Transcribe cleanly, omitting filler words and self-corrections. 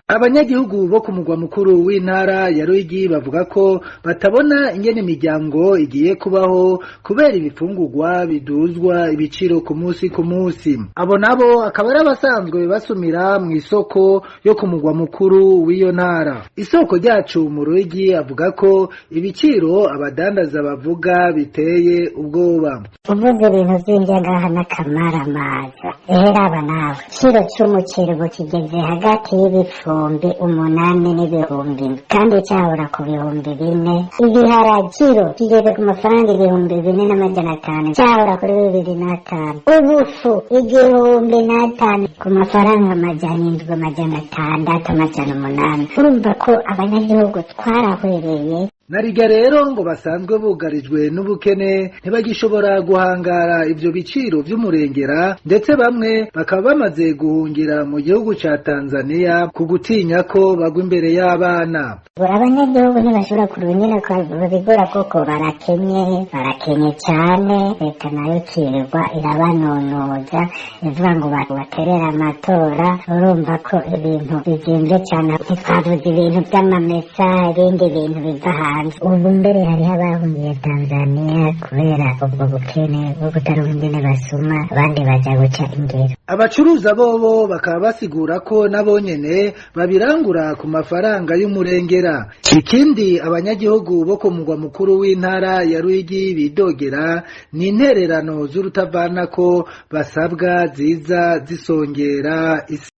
Abanyagihugu bo ku mugwa mukuru w'intara ya Ruyigi bavuga ko batabona ingene imiryango igiye kubaho kubera ibifungurwa biduzwa ibiciro ku munsi ku munsi. Abo nabo akaba ari abasanzwe basumira mu isoko yo ku mugwa mukuru w'iyo ntara. Isoko ryacu mu Ruyigi avuga ko ibiciro abadandaza bavuga biteye ubwoba. Uvuze ibintu vy'ingengaha n'akamaramaza, eheraba nawe ikiro c'umuceri ubu kigeze hagati y'ibihumbi 8 n'ibihumbi 7, kandi cahora ku 4000. Ibiharagiro kigeze ku mafaranga 4500, cahora kuri 2500. Ubufu 1005 ku mafaranga 700, 600, 800. Urumva ko abanyagihugu twarahwereye. Narirya rero ngo basanzwe bugarijwe n'ubukene, ntibagishobora guhangara ivyo biciro vy'umurengera, ndetse bamwe bakaba bamaze guhungira mu gihugu ca Tanzania ku gutinya ko bagwa imbere y'abana. Abanyagihugu ntibashobora kurunyira babigura kuko barakenye, barakenye cane. Leta nayo ikirirwa irabanonoza ivuga ngo baterere amatora. Urumva ko ibintu bizimvye cane, ntitwavuze ibintu vy'amamesa, ibindi bintu biva hanze. Ubu mbere hariho abahungiye Tanzania kubera ubwo bukene bwo kutaronka ingene basuma, abandi baja guca ingero. Abacuruza bobo bakaba basigura ko nabo nyene babirangura ku mafaranga y'umurengera. Ikindi abanyagihugu bo ku mugwa mukuru w'intara ya Ruyigi bidogera ni intererano z'urutavanako basabwa ziza zisongera isi.